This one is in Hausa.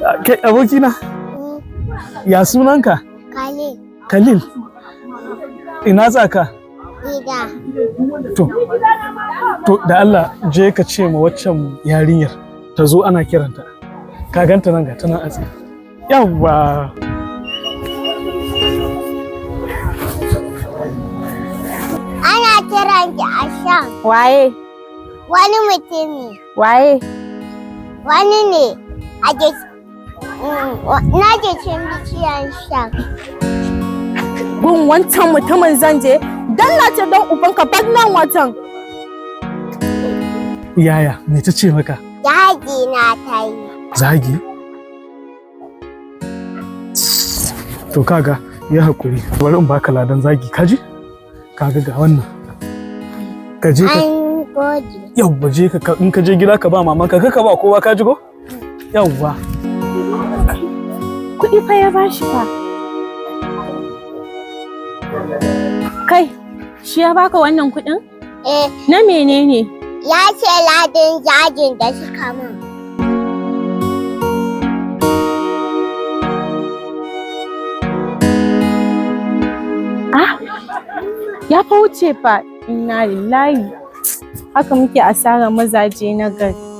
Kai abokina, ya sunanka? Khalil. Khalil. Ina za ka? Gida. To da Allah je ka ce ma waccan yarinyar ta zo, ana kiranta. Ka ganta nan, ga ta nan a tsaye. Yawwa. Ana kiran ki a shan. Waye? Wani mutumi. Waye? Wani ne a na jikin bishiyan shan. Gun wancan mutumin zan je. Dan na ce don ubanka bar nan wajen. Yaya, me ta ce maka? Yaji na ta yi. Zagi? To kaga, ya haƙuri, bari in baka ladan zagi, kaji? Kaga ga wannan. Ka je ka An gode. Yawwa, je ka, in ka je gida ka ba mamanka, ka ba kowa, ka ji ko? Yawwa. Kuɗi fa ya bashi fa. Kai, shi ya baka wannan kuɗin? Eh. Na menene? Ya ce ladin jajin da suka min. Ah, ya fa wuce fa. Inna lillahi. Haka muke asarar mazaje na gari.